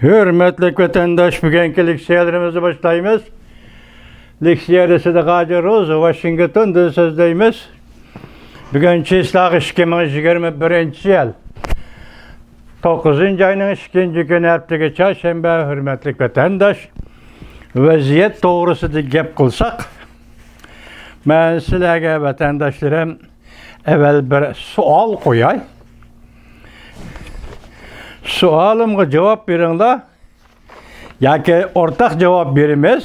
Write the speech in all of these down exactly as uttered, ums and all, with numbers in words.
ھۆرمەتلىك ۋەتەنداش، بۈگۈنكى لېكسىيەلىرىمىزنى باشلايمىز. لېكسىيەدە سىدىق ھاجى روز، ۋاشىنگتوندىن سۆزلەيمىز. بۈگۈن چىسلاغ ئىككى مىڭ يىگىرمە بىرىنچى يىل، توققۇزىنچى ئاينىڭ ئىككىنچى كۈنى، ھەپتىگە چارشەنبە. ھۆرمەتلىك ۋەتەنداش، ۋەزىيەت توغرىسىدا گەپ قىلساق، مەن سىلەرگە، ۋەتەنداشلىرىم، ئەۋەل بىر سوئال قوياي. سوئالىمغا جاۋاب بېرىڭلار. ياكى ئورتاق جاۋاب بېرىمىز.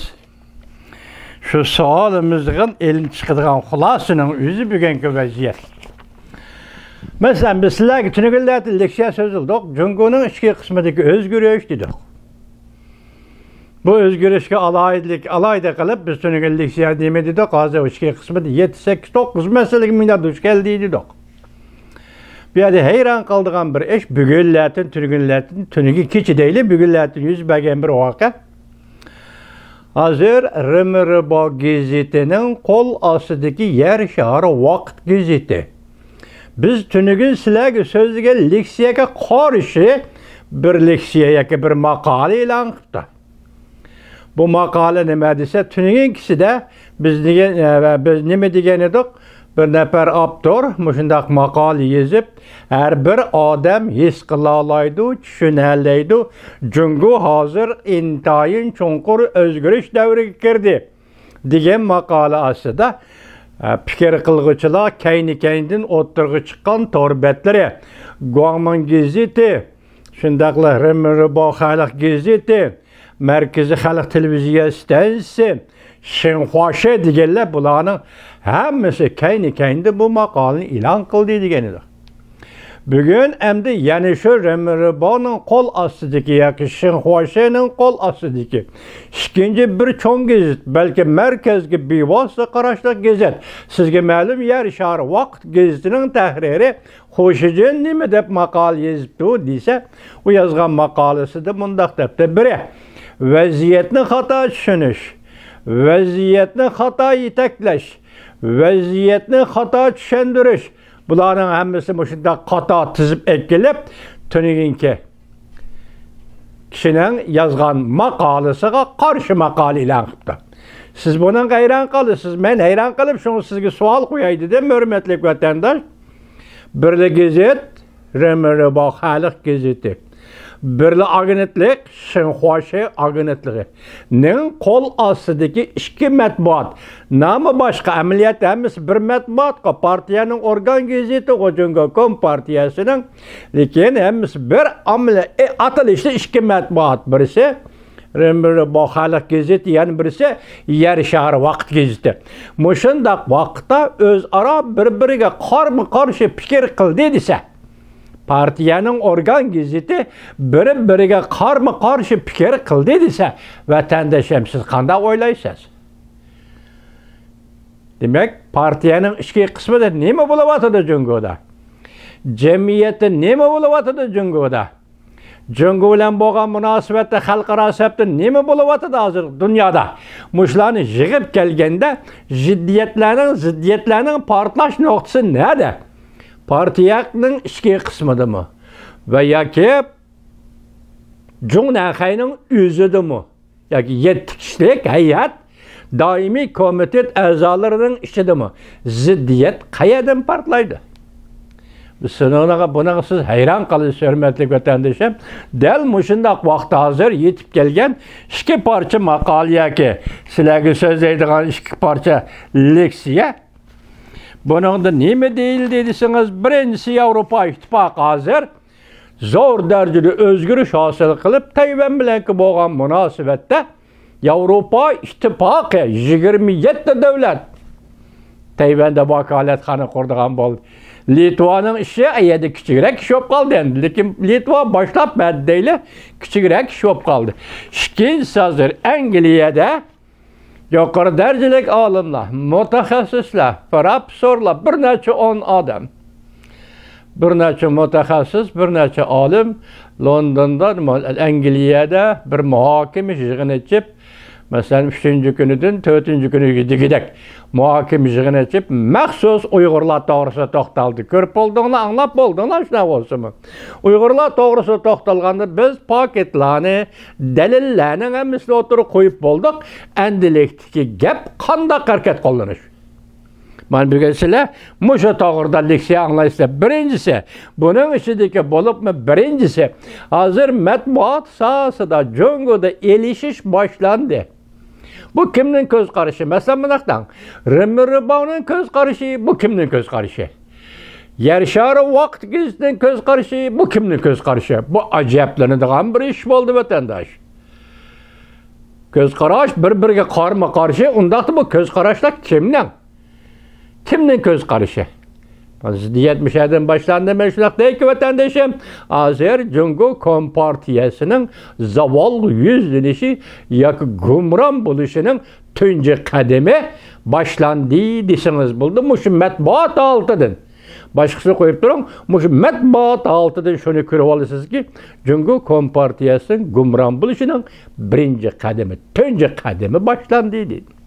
شۇ سوئالىمىزدىن ئېلىنىپ چىقىدىغان خۇلاسىنىڭ ئۆزى بۈگۈنكى ۋەزىيەت. مەسىلەن، بىز سىلەرگە تۈنۈگۈنلەردە لېكسىيە سۆزلىدۇق. جۇڭگونىڭ ئىچكى قىسمىدىكى ئۆزگىرىش دېدۇق. بۇ ئۆزگىرىشكە ئالاھىدىلىك، ئالاھىدە قىلىپ، بىز تۈنۈگۈن لېكسىيە نېمە دېدۇق؟ ھازىر ئىچكى قىسمىدا يەتتە، سەككىز، توققۇز مەسىلىگە مۇنداق دۇچ كەلدى دېدۇق. بۇ يەردە ھەيران قالىدىغان بىر ئىش، بۈگۈنلەردىن، تۈنۈگۈنلەردىن، تۈنۈگۈن كېچە دەيلى، بۈگۈنلەردىن يۈز بەرگەن بىر ۋەقە. ھازىر رېمىرىبا گېزىتىنىڭ قول ئاستىدىكى يەر شارى ۋاقىت گېزىتى. بىز تۈنۈگۈن سىلەرگە سۆزلىگەن لېكسىيەگە قارشى بىر لېكسىيە ياكى بىر ماقالە ئېلان قىپتۇ. بۇ ماقالە نېمە دېسە، تۈنۈگۈنكىسىدە بىز دېگەن، ئە، بىز نېمە دېگەن ئىدۇق؟ بىر نەپەر ئاپتور مۇشۇنداق ماقالە يېزىپ، ھەر بىر ئادەم ھېس قىلالايدۇ، چۈشىنەلەيدۇ، جۇڭگو ھازىر ئىنتايىن چوڭقۇر ئۆزگىرىش دەۋرىگە كىردى، دېگەن ماقالە ئاستىدا، ئە، پىكىر قىلغۇچىلار كەينى-كەينىدىن ئوتتۇرىغا چىققان تور بەتلىرى، گۇاڭمىڭ گېزىتى، شۇنداقلا رېمىرىباۋ خەلق گېزىتى، مەركىزىي خەلق تېلېۋىزىيە ئىستانسىسى، شىنخۇاشې دېگەنلەر، بۇلارنىڭ ھەممىسى كەينى-كەينىدىن بۇ ماقالىنى ئېلان قىلدى دېگەن ئىدۇق. بۈگۈن ئەمدى يەنە شۇ رېمىرىباۋنىڭ قول ئاستىدىكى ياكى شىنخۇاشېنىڭ قول ئاستىدىكى ئىككىنچى بىر چوڭ گېزىت، بەلكى مەركەزگە بىۋاسىتە قاراشلىق گېزىت، سىزگە مەلۇم يەر شارى ۋاقىت گېزىتىنىڭ تەھرىرى خۇشىجىن نېمە دەپ ماقالە يېزىپتۇ دېسە، ئۇ يازغان ماقالىسىدە مۇنداق دەپتۇ. بىرى، ۋەزىيەتنى خاتا چۈشىنىش، ۋەزىيەتنى خاتا يېتەكلەش، ۋەزىيەتنى خاتا چۈشەندۈرۈش. بۇلارنىڭ ھەممىسى مۇشۇنداق خاتا تىزىپ ئەكېلىپ، تۈنۈگۈنكى كىشىنىڭ يازغان ماقالىسىغا قارشى ماقالە ئېلان قىپتۇ. سىز بۇنىڭغا ھەيران قالىسىز. مەن ھەيران قېلىپ، شۇڭا سىزگە سوئال قوياي دېدىم، ھۆرمەتلىك ۋەتەنداش. بىرلا گېزىت، رېمىرىباۋ خەلق گېزىتى، بىرلا ئاگېنتلىق، شىنخۇاشې ئاگېنتلىقىنىڭ قول ئاستىدىكى ئىككى مەتبۇئات، نامى باشقا، ئەمەلىيەتتە ھەممىسى بىر مەتبۇئاتقۇ، پارتىيەنىڭ ئورگان گېزىتىغۇ، جۇڭگو كومپارتىيەسىنىڭ، لېكىن ھەممىسى بىر ئامىلە، ئاتىلىشتا ئىككى مەتبۇئات، بىرسى رېمىرىباۋ خەلق گېزىتى، يەنە بىرسى يەر شارى ۋاقىت گېزىتى. مۇشۇنداق ۋاقىتتا ئۆزئارا بىر-بىرىگە قارمۇ-قارشى پىكىر قىلدى دېسە، پارتىيەنىڭ ئورگان گېزىتى بىر-بىرىگە قارمۇ-قارشى پىكىر قىلدى دېسە، ۋەتەنداشلىرىم، سىز قانداق ئويلايسىز؟ دېمەك، پارتىيەنىڭ ئىچكى قىسمىدا نېمە بولۇۋاتىدۇ جۇڭگودا؟ جەمئىيەتتە نېمە بولۇۋاتىدۇ جۇڭگودا؟ جۇڭگو بىلەن بولغان مۇناسىۋەتتە خەلقئارا سەپتە نېمە بولۇۋاتىدۇ ھازىر دۇنيادا؟ مۇشۇلارنى يىغىپ كەلگەندە، زىددىيەتلەرنىڭ، زىددىيەتلەرنىڭ پارتلاش نۇقتىسى نەدە؟ پارتىيەنىڭ ئىچكى قىسمىدىمۇ؟ ۋە ياكى جۇڭنەنخەينىڭ ئۆزىدىمۇ؟ ياكى يەتتە كىشىلىك ھەيئەت دائىمىي كومىتېت ئەزالىرىنىڭ ئىچىدىمۇ زىددىيەت قەيەردىن پارتلايدۇ؟ بۇنىڭغا، بۇنىڭغا سىز ھەيران قالىسىز، ھۆرمەتلىك ۋەتەندىشىم. دەل مۇشۇنداق ۋاقىت ھازىر يېتىپ كەلگەن ئىككى پارچە ماقالە ياكى سىلەرگە سۆزلەيدىغان ئىككى پارچە لېكسىيە. بۇنىڭدا نېمە دېيىلدى دېسىڭىز، بىرىنچىسى، ياۋروپا ئىتتىپاقى ھازىر زور دەرىجىدە ئۆزگىرىش ھاسىل قىلىپ، تەيۋەن بىلەنكى بولغان مۇناسىۋەتتە ياۋروپا ئىتتىپاقى يىگىرمە يەتتە دۆلەت تەيۋەندە ۋاكالەتخانا قۇرىدىغان بولدى. لىتۋانىڭ ئىشى ئەيەردە كىچىكرەك ئىش بولۇپ قالدى ئەمدى. لېكىن لىتۋا باشلاپ بەردى دەيلى، كىچىكرەك ئىش بولۇپ قالدى. ئىككىنچىسى، ھازىر ئەنگلىيەدە يۇقىرى دەرىجىلىك ئالىملار، مۇتەخەسسىسلەر، پروفېسسورلار، بىر نەچچە ئون ئادەم. بىر نەچچە مۇتەخەسسىس، بىر نەچچە ئالىم لوندوندا، ئەنگلىيەدە بىر مۇھاكىمە يىغىنى ئېچىپ، مەسىلەن، ئۈچىنچى كۈنىدىن تۆتىنچى كۈنىگە دېگۈدەك مۇھاكىمە يىغىنى ئېچىپ، مەخسۇس ئۇيغۇرلار توغرىسىدا توختالدى. كۆرۈپ بولدۇڭلار، ئاڭلاپ بولدۇڭلار، شۇنداق بولسىمۇ. ئۇيغۇرلار توغرىسىدا توختالغاندا، بىز پاكىتلارنى، دەلىللەرنىڭ ھەممىسىنى ئوتتۇرىغا قويۇپ بولدۇق. ئەمدىلىكتىكى گەپ، قانداق ھەرىكەت قوللىنىش. مانا بۈگۈن سىلەر مۇشۇ توغرىدا لېكسىيە ئاڭلايسىلەر. بىرىنچىسى، بۇنىڭ ئىچىدىكى بولۇپمۇ بىرىنچىسى، ھازىر مەتبۇئات ساھەسىدە جۇڭگودا ئېلىشىش باشلاندى. بۇ كىمنىڭ كۆز قارىشى؟ مەسىلەن، مۇنداق دەڭ. رېمېرباۋنىڭ كۆز قارىشى، بۇ كىمنىڭ كۆز قارىشى؟ يەر شارى ۋاقىت گېزىتىنىڭ كۆز قارىشى، بۇ كىمنىڭ كۆز قارىشى؟ بۇ ئەجەبلىنىدىغان بىر ئىش بولدى، ۋەتەنداش. كۆز قاراش بىر-بىرىگە قارىما-قارشى، ئۇنداقتا بۇ كۆز قاراشلار كىمنىڭ؟ كىمنىڭ كۆز قارىشى؟ زىددىيەت مۇشۇ يەردىن باشلاندى. مەن شۇنداق دەيكى، ۋەتەندىشىم، ھازىر جۇڭگو كومپارتىيەسىنىڭ زاۋالغا يۈزلىنىشى ياكى گۇمران بولۇشىنىڭ تۇنجى قەدىمى باشلاندى دېسىڭىز بولىدۇ، مۇشۇ مەتبۇئات ھالىتىدىن. باشقىسىنى قويۇپ تۇرۇڭ، مۇشۇ مەتبۇئات ھالىتىدىن شۇنى كۆرۈۋالىسىزكى، جۇڭگو كومپارتىيەسىنىڭ گۇمران بولۇشىنىڭ بىرىنچى قەدىمى، تۇنجى قەدىمى باشلاندى دېدى.